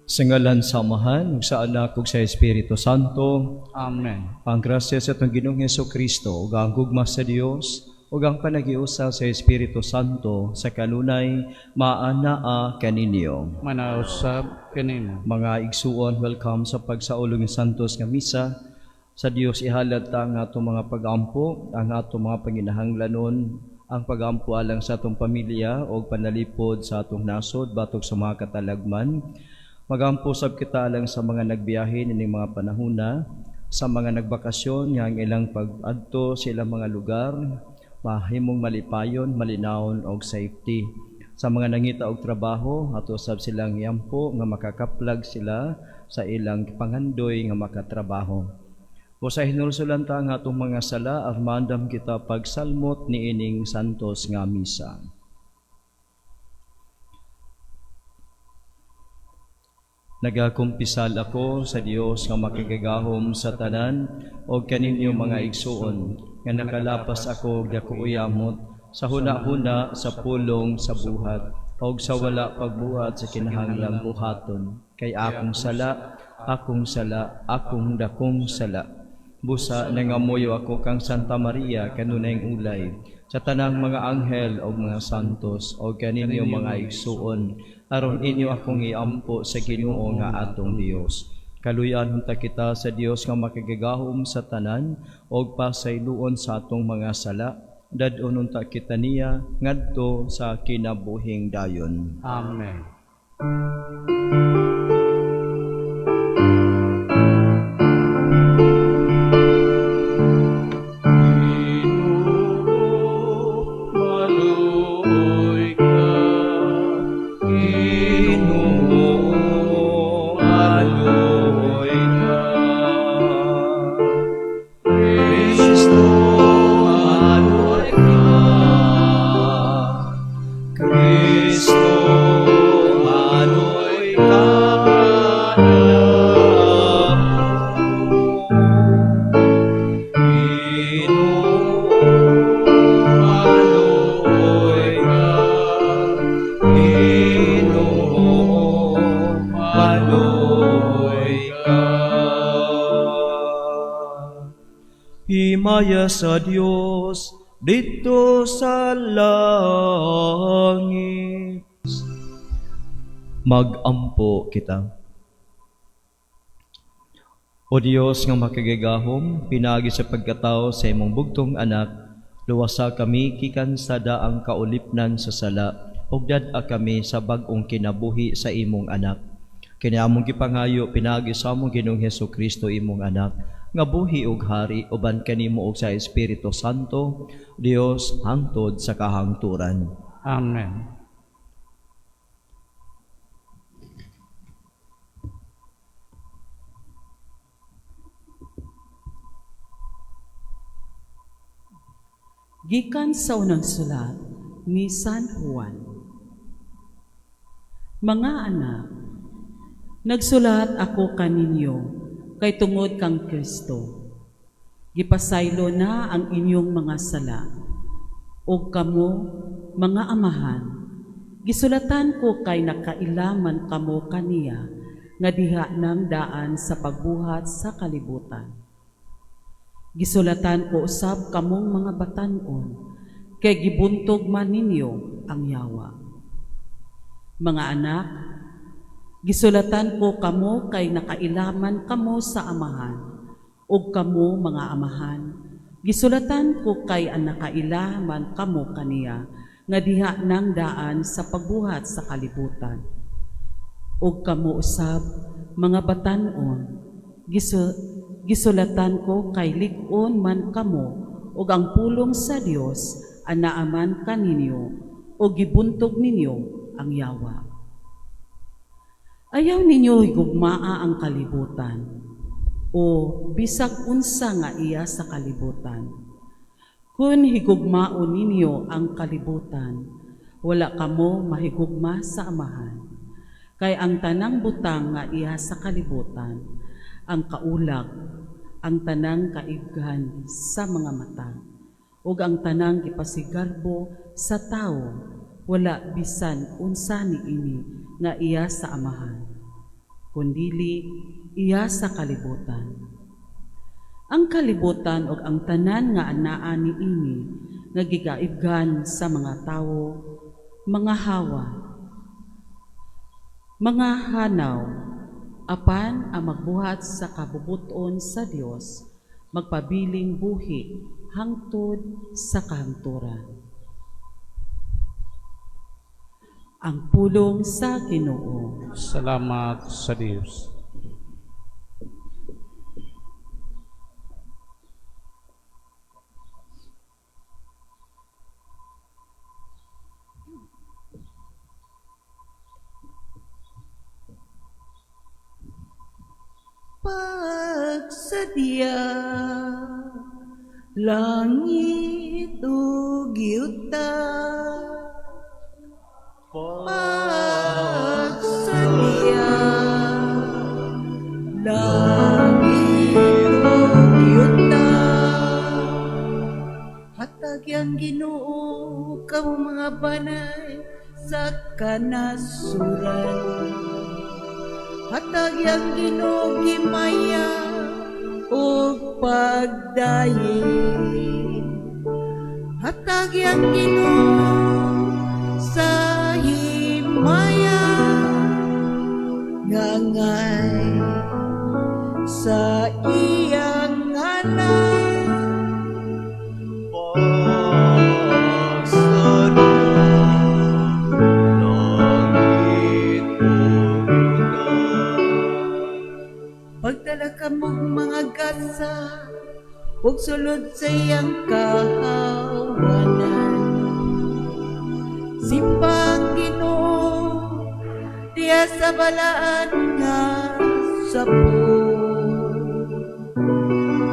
Sa ngalan sa Amahan, ug sa Anak, ug sa Espiritu Santo. Amen. Ang grasya sa atong Ginoong Hesus Kristo, ug ang gugma sa Dios, ug ang panagiusa sa Espiritu Santo sa kanunay maanaa kaninyo. Manausab kanimo. Mga igsuon, welcome sa pagsaulog ng Santos nga Misa. Sa Dios ihalad ta ang atong mga pagampo, ang atong mga panginahanglanon, ang pagampo alang sa atong pamilya o panalipod sa atong nasod batok sa mga katalagman. Magampo sab kita alang sa mga nagbiyahe nining mga panahona, sa mga nagbakasyon nga ang ilang pag-adto sa ilang mga lugar, mahimong malipayon, malinawon og safety. Sa mga nangita og trabaho, ato sab silang iampo nga makakaplag sila sa ilang pangandoy nga makatrabaho. O sa hinulsulan ta ang atong mga sala, armandam kita pagsalmot niining santos nga misa. Nagakumpisal ako sa Dios nga makigagahom sa tanan og kaninyo mga igsuon nga nakalapas ako og dako uyamot sa huna-huna, sa pulong, sa buhat og sa wala pagbuhat sa kinahanglang buhaton, kay akong sala, akong sala, akong dakong sala. Busa nangamuyo ako kang Santa Maria kanunayng ulay, sa tanang mga anghel og mga santos og kaninyo mga igsuon, aron inyo akong iampo sa Ginoo nga atong Dios. Kaluyan unta kita sa Dios nga makagagahom sa tanan og pasayloon sa atong mga sala. Dad-on unta kita niya ngadto sa kinabuhing dayon. Amen. Himaya sa Dios dito sa langit. Magampo kita. O Dios nga makagagahom, pinaagi sa pagkatao sa imong bugtong anak, luwasa kami gikan sa daang kaulipnan sa sala, ug dad-a kami sa bag-ong kinabuhi sa imong anak. Kini among gipangayo pinaagi sa among Ginoong Hesus Kristo imong anak, nga buhi ug hari uban kanimo ug sa Espiritu Santo, Dios hangtod sa kahangturan. Amen. Gikan sa unang sulat ni San Juan. Mga anak, nagsulat ako kaninyo kay tungod kang Kristo. Gipasaylo na ang inyong mga sala. Og kamo, mga amahan, gisulatan ko kay nakailaman kamo kaniya nga diha nang daan sa pagbuhat sa kalibutan. Gisulatan ko usab kamong mga batan-on, kay gibuntog man ninyo ang yawa. Mga anak, gisulatan ko kamo kay nakailaman kamo sa amahan, ug kamo mga amahan, gisulatan ko kay ang nakailaman kamo kaniya, nga diha nang daan sa pagbuhat sa kalibutan. Ug kamo usab mga batan-on, gisulatan ko kay lig-on man kamo, ug ang pulong sa Dios anaaman kaninyo, ug gibuntog ninyo ang yawa. Ayaw ninyo higugmaa ang kalibutan, o bisag unsa nga iya sa kalibutan. Kun higugmaon ninyo ang kalibutan, wala kamo mahigugma sa Amahan. Kay ang tanang butang nga iya sa kalibutan, ang kaulag, ang tanang kaighan sa mga mata, ug ang tanang gipasigarbo sa tawo, wala bisan unsa niini nga iya sa Amahan. Kundili iya sa kalibutan. Ang kalibutan ug ang tanan nga anaa niini nga gigaibgan sa mga tawo, mga hawa, mga hanaw, apan ang magbuhat sa kabubut-on sa Dios magpabiling buhi hangtod sa kahangturan. Ang pulong sa Ginoo. Salamat sa Dios. Pagsadya, langit ug yuta. Pagsadya, langit ug yuta. Hatag ang Ginoo kamo mga banay sa kanasuran. Hatag ang Ginoo gimaya ug pagdayi. Hatag ang Ginoo sa himaya ngangay sa iyang ngalan. Pagdala ka mong mga gasa ug sulod sa iyang kahawanan. Simbang Ginoo diya sa balaan nga sapo.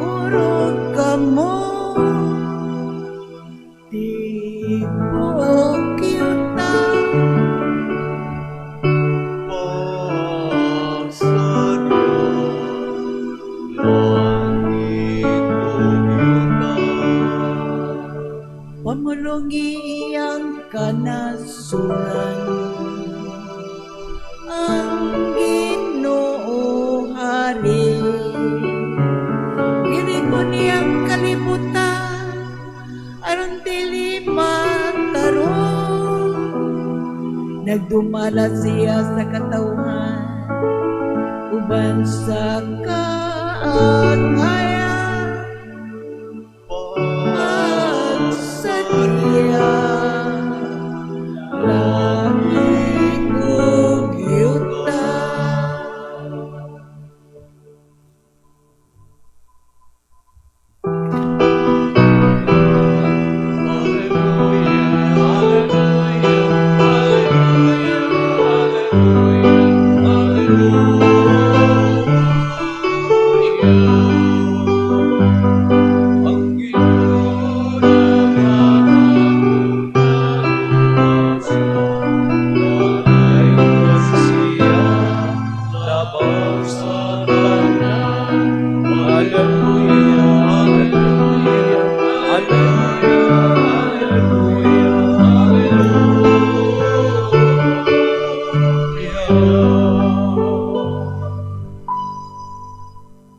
Kurog kamo tibuok yuta. Pamulungi ang kanasuran. Ang Ginoo hari. Dili ko niyang kalibutan aron dili matarong. Nagdumala siya sa katawhan uban sa kaangayan. Pagsadya, langit ug yuta.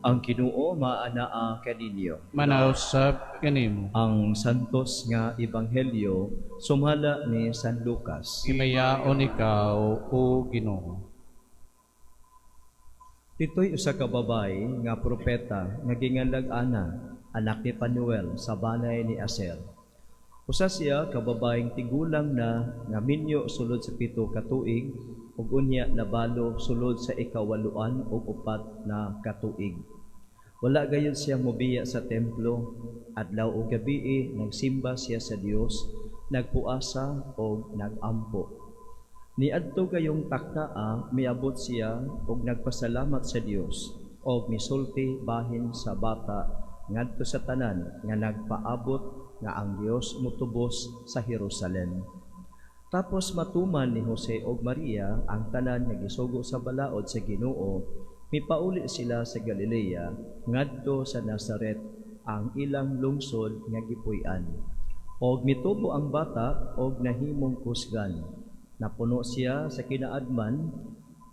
Ang Ginoo maanaa kaninyo. Manausap kanimo. Ang santos nga ebanghelyo sumala ni San Lucas. Himayaon ikaw, o Ginoo. Dito'y usa ka babayi nga propeta nga ginganlag Ana, anak ni Panuel sa banay ni Aser. Usa siya ka babayeng tigulang na nga minyo sulod sa 7 ka tuig ug unya nabalo sulod sa 84 na katuig. Wala gayud siya mobiya sa templo, adlaw ug gabii nagsimba siya sa Dios, nagpuasa og nagampo. Niadto gayong taknaa miabot siya og nagpasalamat sa Dios og misulti bahin sa bata ngadto sa tanan nga nagpaabot nga ang Dios motubos sa Jerusalem. Tapos matuman ni Jose og Maria ang tanan nga gisugo sa balaod sa Ginoo, mipauli sila sa Galilea ngadto sa Nazaret ang ilang lungsod nga gipuy-an. Og mitubo ang bata og nahimong kusgan. Napuno siya sa kinaadman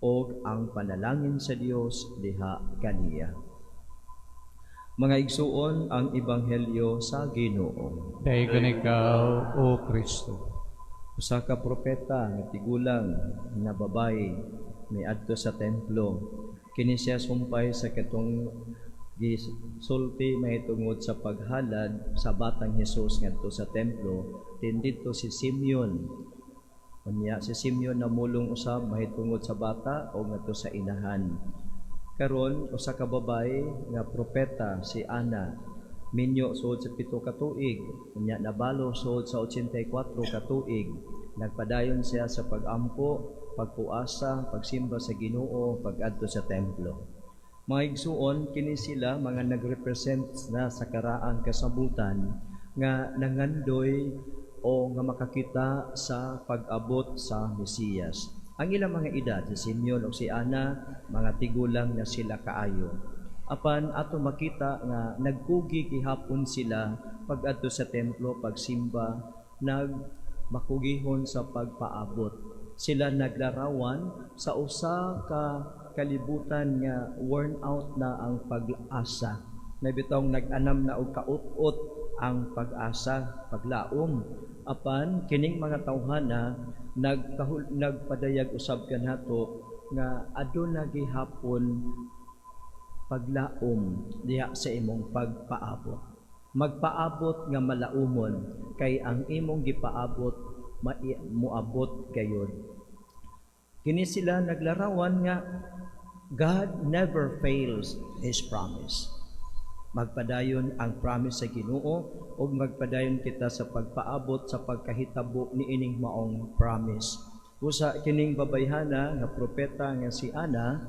O ang panalangin sa Dios diha kaniya. Mga igsuon, ang ebanghelyo sa Ginoo. Daygon ikaw, O Kristo. Usa ka propeta nga tigulang nga babayi miadto sa templo. Kini siya sumpay sa katong gisulti mahitungod sa paghalad sa batang Hesus ngadto sa templo. Din didto si Simeon. Unya si Simeon namulong usab mahitungod sa bata o ngadto sa inahan. Karon, usa ka babayi nga propeta, si Ana, minyo sud sa 7 ka tuig, unya nabalo sud sa 84 ka tuig. Nagpadayon siya sa pagampo, pagpuasa, pagsimba sa Ginoo, pagadto sa templo. Mga igsuon, kini sila mga nagrepresent na sa karaang kasabutan nga nangandoy o nga makakita sa pag-abot sa Mesiyas. Ang ilang mga edad, si Simeon o si Ana, mga tigulang na sila kaayo. Apan ato makita nga nagkugi gihapon sila pag-adto sa templo, pagsimba, nag makugihon sa pagpaabot. Sila naglarawan sa usa ka kalibutan nga worn out na ang pag-asa. Na bitong nag-anam na og kaut-ot ang pag-asa, paglaom. Apan kining mga tawhana nagpadayag usab kanato nga aduna gihapon paglaom diha sa imong pagpaabot. Magpaabot nga malaumon kay ang imong gipaabot moabot gayod. Kini sila naglarawan nga God never fails His promise. Magpadayon ang promise sa Ginoo ug magpadayon kita sa pagpaabot sa pagkahitabo niining maong promise. Usa kining babayhana nga propeta nga si Ana,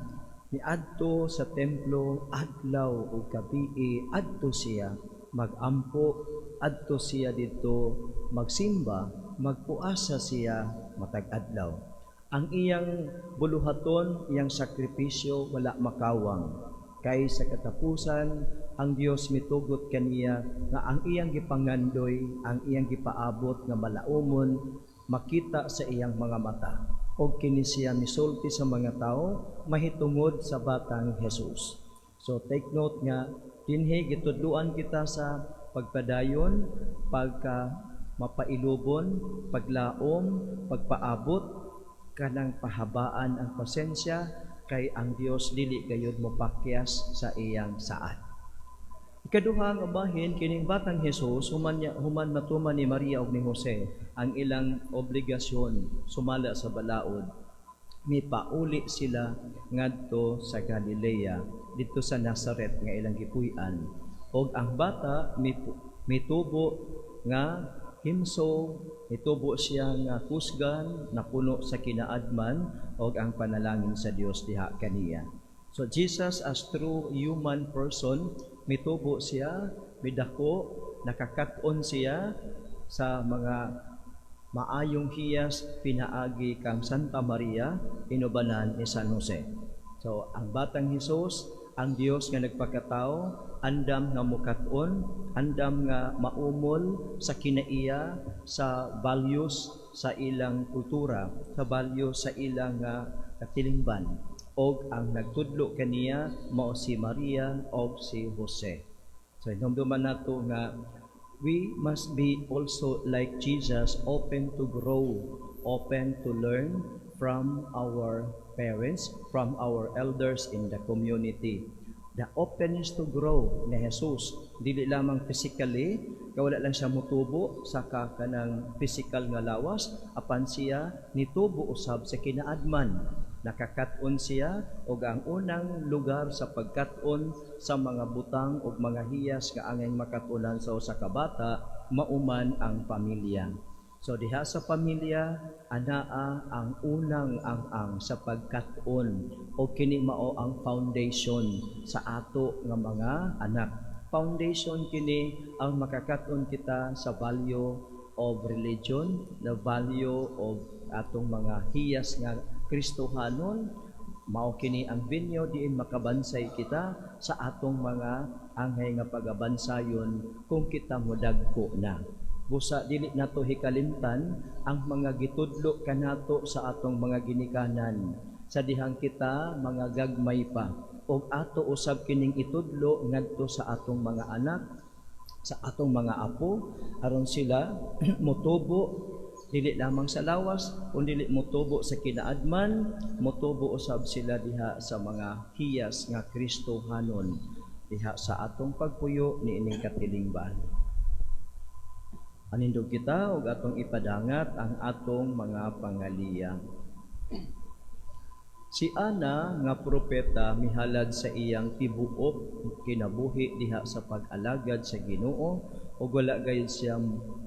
niadto sa templo adlaw ug gabii. Adto siya magampo, adto siya didto magsimba, magpuasa siya matag adlaw. Ang iyang buluhaton, iyang sakripisyo, wala makawang. Kay sa katapusan, ang Dios mitugot kaniya nga ang iyang gipangandoy, ang iyang gipaabot nga malaumon, makita sa iyang mga mata. Og kini siya misulti sa mga tao mahitungod sa batang Jesus. So take note nga dinhi gitudluan kita sa pagpadayon, pagka mapailubon, paglaom, pagpaabot, kanang pahabaan ang pasensya kay ang Dios dili gayud mopakyas sa iyang saad. Ikaduha nga bahin, kining batang Jesus, human matuman ni Maria ug ni Jose ang ilang obligasyon sumala sa balaod, mipauli sila ngadto sa Galilea, didto sa Nazaret nga ilang gipuy-an. Og ang bata mitubo nga himsog, mitubo siya nga kusgan, napuno sa kinaadman og ang panalangin sa Dios diha kaniya. So Jesus as true human person, mitubo siya, midako, nakakat-on siya sa mga maayong hiyas pinaagi kang Santa Maria inubanan ni San Jose. So ang batang Hesus, ang Dios nga nagpakatao, andam nga mukat-on, andam nga maumol sa kinaiya, sa values sa ilang kultura, sa values sa ilang katilingban. Og ang nagtudlo kaniya mao si Maria og si Jose. So hinumduman nato nga we must be also like Jesus, open to grow, open to learn from our parents, from our elders in the community. The openness to grow ni Jesus, dili lamang physically, kay wala lang siya mutubo sa kanang physical nga lawas, apan siya nitubo usab sa kinaadman. Nakakat-on siya og ang unang lugar sa pagkat-on sa mga butang ug mga hiyas nga angay makat-onan sa usa ka bata mauman ang pamilya. So diha sa pamilya anaa ang unang ang-ang sa pagkat-on o kini mao ang foundation sa ato nga mga anak. Foundation kini ang makakat-on kita sa value of religion, the value of atong mga hiyas nga Kristohanon. Mao kini ang venue diin makabansay kita sa atong mga angay nga pagabansayon kung kita modagko na. Busa dili nato hikalimtan ang mga gitudlo kanato sa atong mga ginikanan. Sa dihang kita mga gagmay pa ug ato usab kining itudlo ngadto sa atong mga anak, sa atong mga apo, aron sila motubo dili lamang sa lawas kun dili motubo sa kinaadman, motubo usab sila diha sa mga hiyas nga Kristohanon diha sa atong pagpuyo niining katilingban. Anindog kita ug atong ipadangat ang atong mga pangaliya. Si Ana nga propeta mihalad sa iyang tibuok kinabuhi diha sa pag-alagad sa Ginoo ug wala gayud siya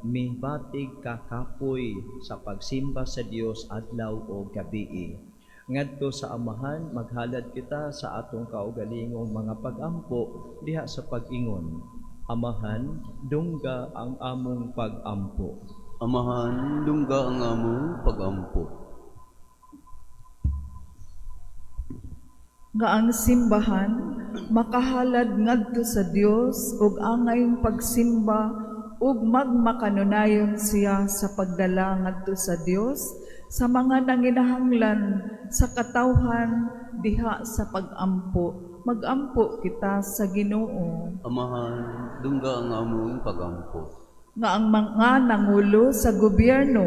mibatig kakapoy sa pagsimba sa Dios adlaw o gabii. Ngadto sa Amahan, maghalad kita sa atong kaugalingong mga pag-ampo diha sa pag-ingon. Amahan, dungga ang among pag-ampo. Amahan, dungga ang among pag-ampo. Nga ang simbahan makahalad ngadto sa Dios ug angay pagsimba ug magmakanunayon siya sa pagdala ngadto sa Dios sa mga nanginahanglan sa katawhan diha sa pag-ampo. Magampo kita sa Ginoo. Amahan, dungga ang among pag-ampo. Nga ang mga nangulo sa gobyerno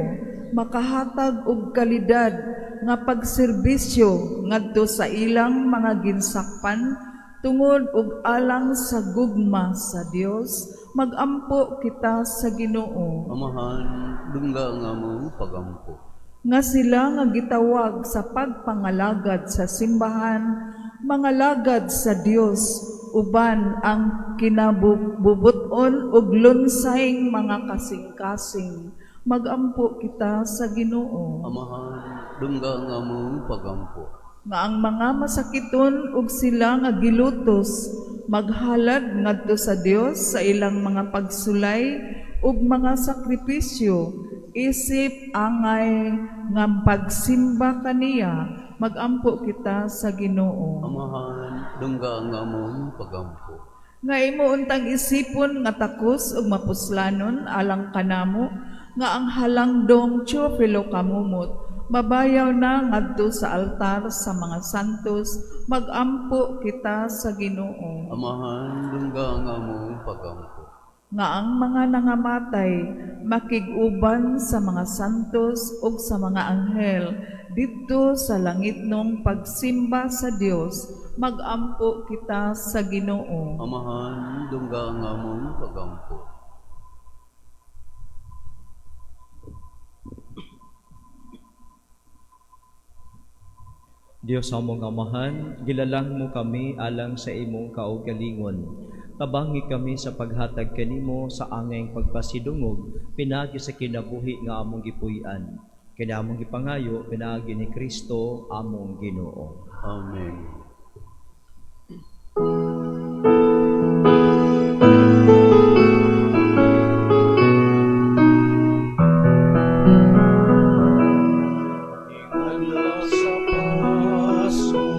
makahatag og kalidad nga pagserbisyo ngadto sa ilang mga ginsakpan tungod ug alang sa gugma sa Dios. Magampo kita sa Ginoo. Amahan, dungga ang among pag-ampo. Nga sila nga gitawag sa pagpangalagad sa simbahan mangalagad sa Dios uban ang kinabubuton ug lunsayng mga kasing-kasing. Magampo kita sa Ginoo. Amahan, dungga ang among pag-ampo. Nga ang mga masakiton ug sila nga gilutos maghalad ngadto sa Dios sa ilang mga pagsulay ug mga sakripisyo isip angay nga pagsimba kaniya. Magampo kita sa Ginoo. Amahan, dungga ang among pag-ampo. Nga imo untang isipon nga takos ug mapuslanon alang kanamo nga ang halangdong Teofilo Camomot mabayaw na ngadto sa altar sa mga santos. Magampo kita sa Ginoo. Amahan, dungga ang among pag-ampo. Nga ang mga nangamatay makig-uban sa mga santos ug sa mga anghel didto sa langitnong pagsimba sa Dios. Magampo kita sa Ginoo. Amahan, dungga ang among pag-ampo. Dios among Amahan, gilalang mo kami alang sa imong kaugalingon. Tabangi kami sa paghatag kanimo sa angayng pagpasidungog pinaagi sa kinabuhi nga among gipuy-an. Kini among gipangayo pinaagi ni Kristo among Ginoo. Amen. Adlaw sa paso, ang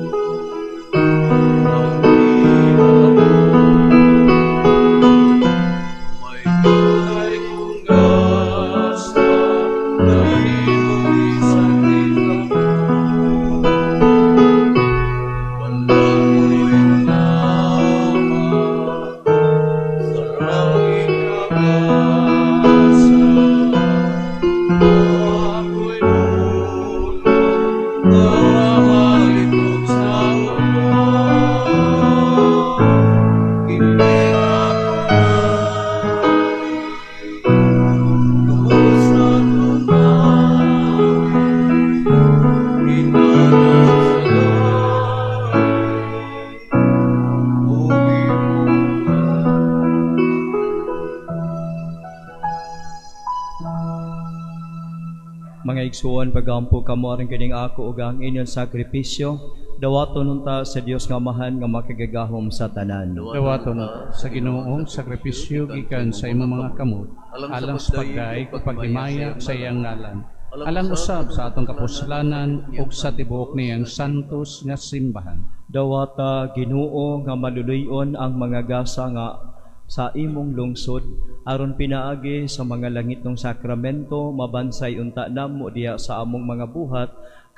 iyang may tunay kong gasa, kanimo isang ko. Wala ko'y nama, sarang ikabasa. Ako'y mulong, kamahalitok sa ulan. Kini ako lubos na tunay, hinanap sa langit, ug imong. Mga igsuon, pagampo kamo aron kining ako ug ang inyong sakripisyo dawaton unta sa Dios nga Amahan nga makagagahom sa tanan. Dawaton sa Ginoong sakripisyo gikan sa imong mga kamot, alang sa pagdaig ug paghimaya sa iyang ngalan, alang usab sa atong kapuslanan ug sa tibuok niyang santos nga simbahan. Dawata, Ginoo, nga maluluy-on ang mga gasa nga sa imong lungsod aron pinaagi sa mga langitnong sakramento mabansay unta namo diha sa among mga buhat.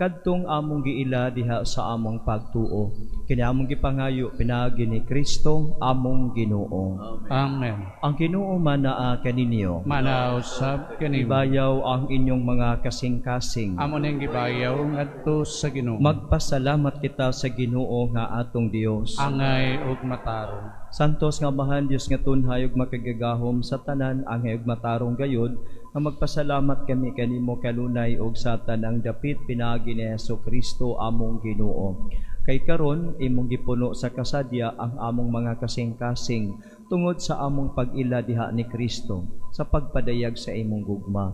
Kadtong among giila diha sa among pagtuo. Kini among gipangayo pinaagi ni Kristo among Ginoo. Amen. Ang Ginoo manaa kaninyo. Manaw sab kanimo. Ibayaw ang inyong mga kasing-kasing. Amo ning gibayaw ngadto sa Ginoo. Magpasalamat kita sa Ginoo nga atong Dios. Angay ug matarong. Santos nga Amahan, Dios nga tunhay ug makagagahom sa tanan, angay ug matarong gayod, nga magpasalamat kami kanimo kanunay ug sa tanang dapit pinaagi ni Hesus Kristo among Ginoo. Kay karon imong gipuno sa kasadya ang among mga kasing-kasing tungod sa among pag-ila diha ni Kristo sa pagpadayag sa imong gugma.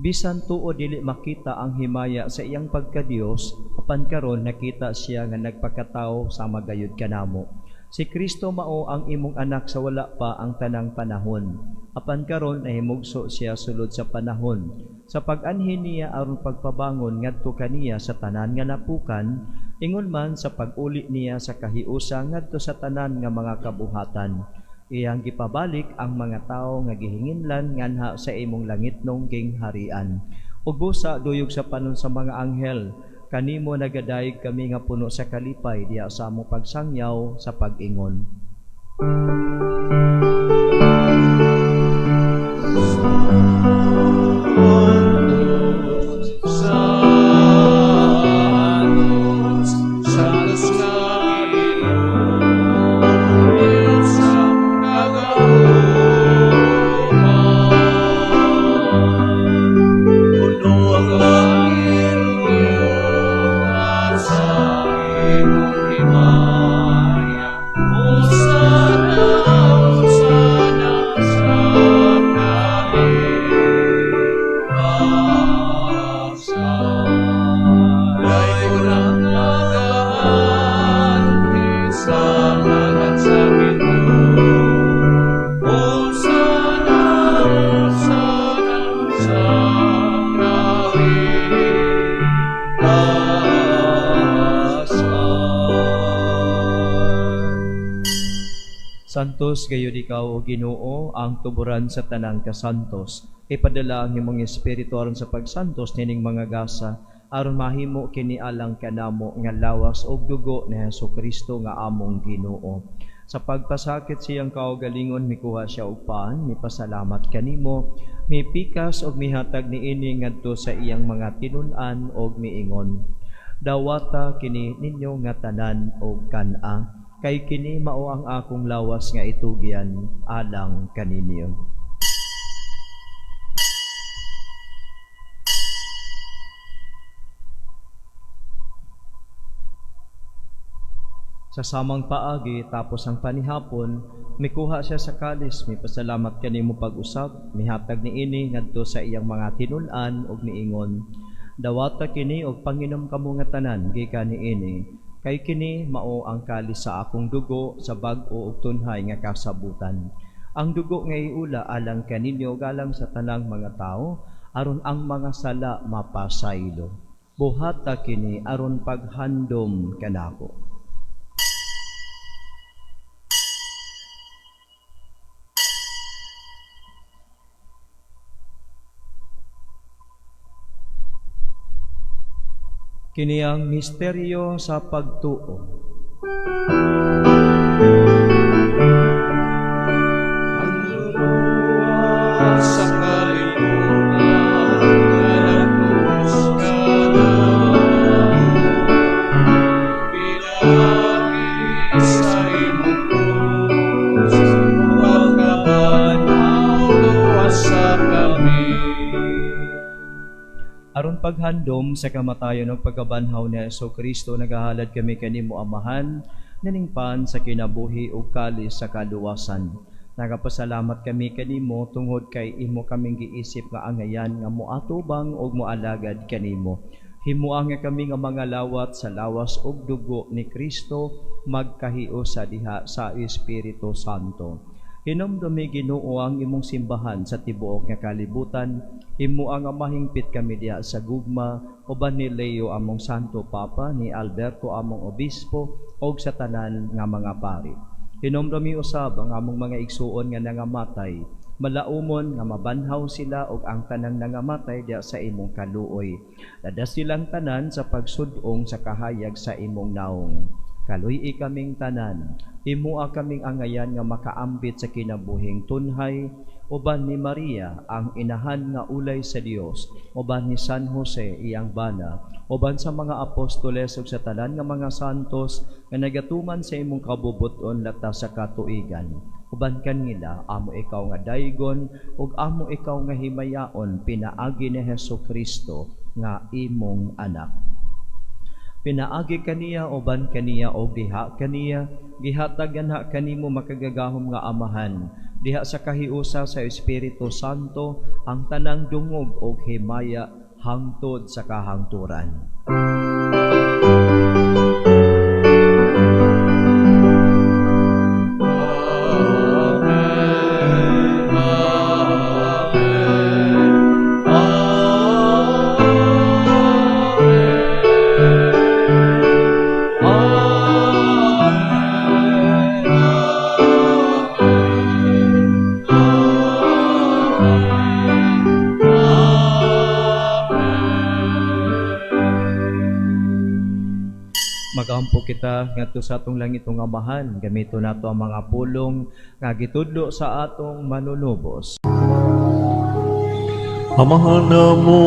Bisan tuod dili makita ang himaya sa iyang pagkadiyos, apan karon nakita siya nga nagpakatao sa magayod kanamo. Si Kristo mao ang imong anak sa wala pa ang tanang panahon. Apan karon ay himugso siya sulod sa panahon. Sa pag-anhi niya aron pagpabangon ngadto kaniya sa tanan nga napukan, ingon man sa pag-uli niya sa kahiusa ngadto sa tanan nga mga kabuhatan. Iyang gipabalik ang mga tawo nga gihinginlan nganha sa imong langitnong gingharian. Ug busa duyog sa panon sa mga anghel, kanimo nagadayeg kami nga puno sa kalipay diha sa among pagsangyaw sa pag-ingon. Santos, Santos nga Ginoo, Diyos sa kagahuman. Puno ang langit At sa imong himaya, Hosana, Hosana sa kahirasan. Dayon ang nagaanhi sa ngalan sa Ginoo. Hosana, Hosana sa kahirasan. Santos gayud ikaw o Ginoo ang tuburan sa tanang kasantos. Ipadala ang imong espiritu aron sa pagsantos nining mga gasa aron mahimo kini alang kanamo nga lawas ug dugo ni Hesus Kristo nga among Ginoo. Sa pagpasakit siyang kaugalingon mikuha siya og pan, mipasalamat kanimo, mipikas og mihatag niini ngadto sa iyang mga tinun-an og miingon. Dawata kini ninyo nga tanan og kan-a, kay kini mao ang akong lawas nga itugyan alang kaninyo. Sa samang paagi, tapos ang panihapon, mikuha siya sa kalis, mipasalamat kanimo pag-usab, mihatag niini ngadto sa iyang mga tinun-an ug miingon. Dawata kini og panginom kamo nga tanan gikan niini, kay kini mao ang kalis sa akong dugo sa bag-o ug tunhay nga kasabutan. Ang dugo nga iula alang kaninyo ug alang sa tanang mga tawo aron ang mga sala mapasaylo. Buhata kini aron paghandom kanako. Kini ang misteryo sa pagtuo. Ang luluwa sa kalibutan nga nagkrus ka na. Pinaagi sa imong krus, pagkabanhaw luwasa kami. Aron paghandom sa kamatayon ug pagkabanhaw ni Hesus Kristo, nagahalad kami kanimo Amahan, naningpan sa kinabuhi ug kalis sa kaluwasan. Nagapasalamat kami kanimo tungod kay imo kaming giisip nga angayan nga moatubang ug moalagad kanimo. Himoa nga kami nga mga lawat sa lawas ug dugo ni Kristo magkahiusa diha sa Espiritu Santo. Hinumdumi Ginoo ang imong simbahan sa tibuok nga kalibutan. Himoa nga mahingpit kami diha sa gugma uban ni Leo among Santo Papa, ni Alberto among Obispo ug sa tanan nga mga pari. Hinumdumi usab ang among mga igsuon nga nangamatay. Malaumon nga mabanhaw sila og ang tanang nangamatay diha sa imong kaluoy. Ladas silang tanan sa pagsudong sa kahayag sa imong naong. Kaluy-i kaming tanan, himoa kaming angayan nga makaambit sa kinabuhing tunhay, uban ni Maria ang inahan nga ulay sa Dios, uban ni San Jose iyang bana, uban sa mga apostoles ug sa tanan nga mga santos nga nagatuman sa imong kabubut-on latas sa katuigan. Uban kanila amo ikaw nga daygon ug amo ikaw nga himayaon pinaagi ni Hesus Kristo nga imong anak. Pinaagi kaniya, uban kaniya og diha kaniya, gihatag ganha kanimo makagagahom nga Amahan diha sa kahiusa sa Espiritu Santo ang tanang dungog og himaya hangtod sa kahangturan. Magampo kita ngadto sa atong langitong Amahan. Gamito nato ang mga pulong nga gitudlo sa atong manunubos. Amahan namo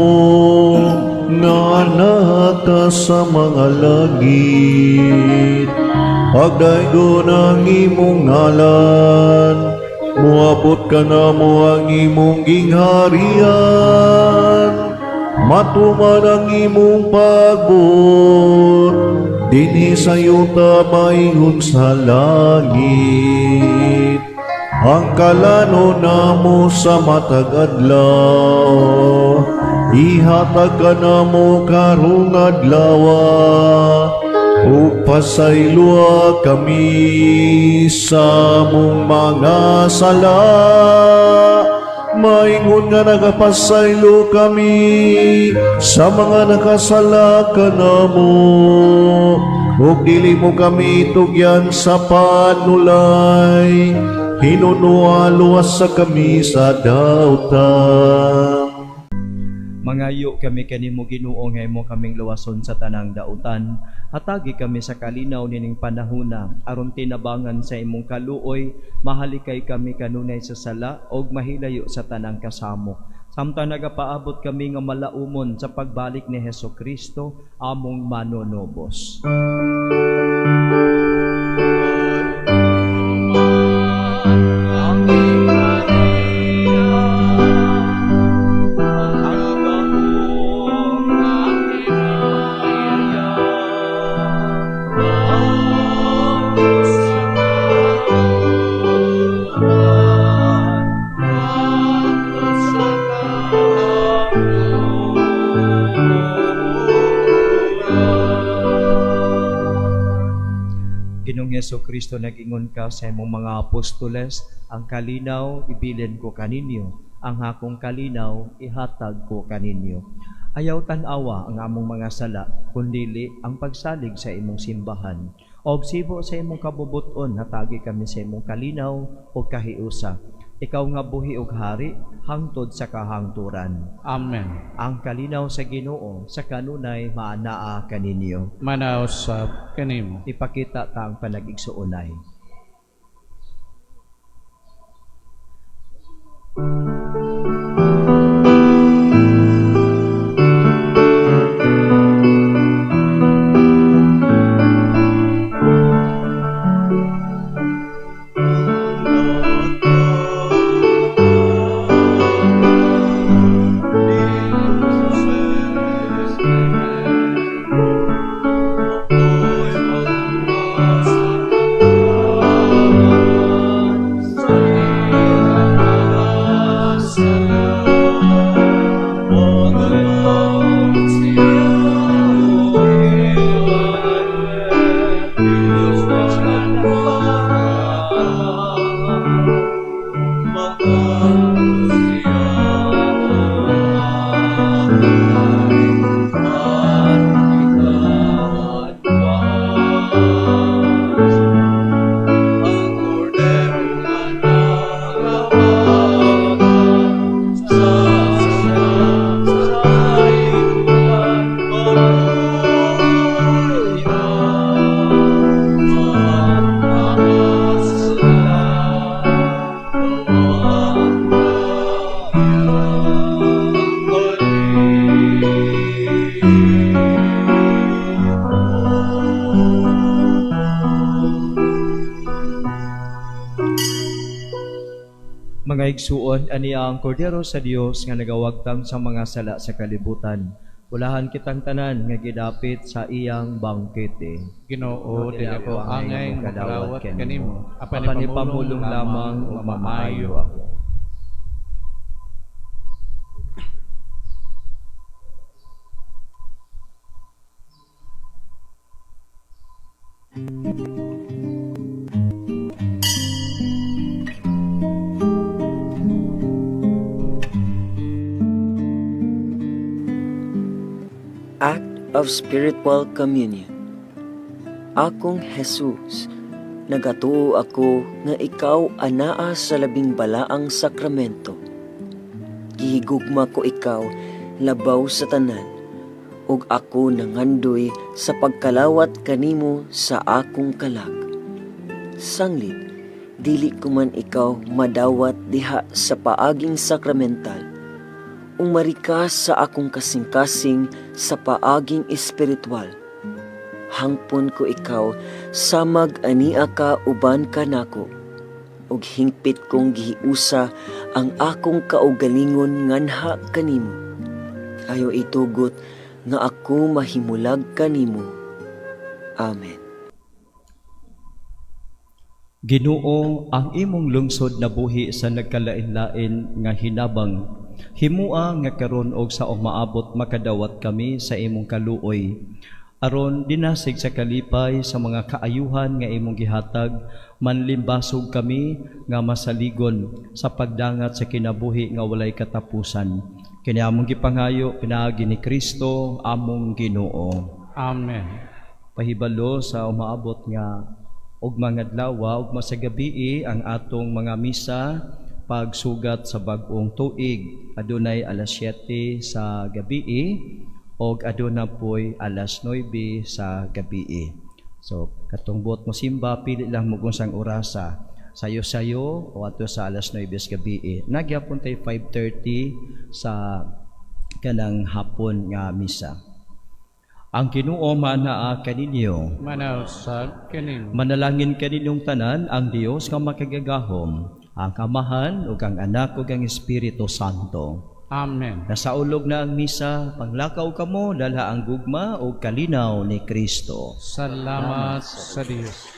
nga naka sa mga langit, pagdaygon ang imong ngalan, muabot ka namo ang imong gingharian, matuman ang imong pagbuot dinhi sa yuta maingon sa langit. Ang kalano namo sa matag adlaw, ihatag ka namo karong adlaw, ug pasayloa kami sa among mga sala, maingon nga nagapasaylo kami sa mga nakasala kanamo, ug dili mo kami tugyan sa panulay, hinunoa luwasa kami sa dautan. Mangayo kami kanimo, Ginoo, nga imo kaming luwason sa tanang dautan. Hatagi kami sa kalinaw nining panahona aron tinabangan sa imong kaluoy mahalikay kami kanunay sa sala og mahilayo sa tanang kasamok, samtang nagapaabot kami nga malaumon sa pagbalik ni Hesus Kristo among manunubos. Ginoong Hesus Kristo, nag-ingon ka sa imong mga apostoles, "Ang kalinaw ibilin ko kaninyo, ang akong kalinaw ihatag ko kaninyo." Ayaw tan-awa ang among mga sala, kundili ang pagsalig sa imong simbahan. Og sibo sa imong kabubuton, hatagi kami sa imong kalinaw o kahiusa. Ikaw nga buhi og hari hangtod sa kahangturan. Amen. Ang kalinaw sa Ginoo sa kanunay maanaa kaninyo. Manaw sab kanimo. Ipakita ta ang panagigsuonay. Mga igsuon, aniya ang Kordero sa Dios nga nagawagtang sa mga sala sa kalibutan. Bulahan kitang tanan nga gidapit sa iyang bangkete. Ginoo, dili ako angay makadawat kanimo. Apan ipamulong lamang ug mamaayo ako. Act of Spiritual Communion. Akong Jesus, nagatuo ako nga ikaw anaa sa labing balaang sakramento. Gihigugma ko ikaw labaw sa tanan, ug ako nangandoy sa pagkalawat kanimo sa akong kalag. Sanglit, dili ko man ikaw madawat diha sa paaging sakramental. Umari ka sa akong kasing-kasing sa paaging espiritual. Hangpon ko ikaw samag ania ka uban ka nako. Ug hingpit kong gihiusa ang akong kaugalingon nganha kanimo. Ayo itugot nga ako mahimulag kanimo. Amen. Ginoo, ang imong lungsod nabuhi sa nagkalain-lain nga hinabang. Himua nga karon og sa umaabot makadawat kami sa imong kaluoy. Aron dinasig sa kalipay sa mga kaayuhan nga imong gihatag, manlimbasog kami nga masaligon sa pagdangat sa kinabuhi nga walay katapusan. Kini among gipangayo pinaagi ni Kristo among Ginoo. Amen. Pahibalo sa umaabot nga og mga adlaw ug masagabii ang atong mga misa pagsugat sa bag-ong tuig, adunay alas 7 sa gabii og aduna poy alas 9 sa gabii. So katong buot mo simba, pili lang mo kung sang orasa, sayo-sayo o ato sa alas 9 sa gabii. Nagyapon tay 5:30 sa kanang hapon nga misa. Ang Ginoo manaa kaninyo. Manaw sa kanimo. Manalangin kaninyong tanan ang Dios nga makagagahom, ang Amahan ug ang Anak ug ang Espiritu Santo. Amen. Nasaulog na ang misa, panglakaw kamo, dala ang gugma ug kalinaw ni Kristo. Salamat sa Dios.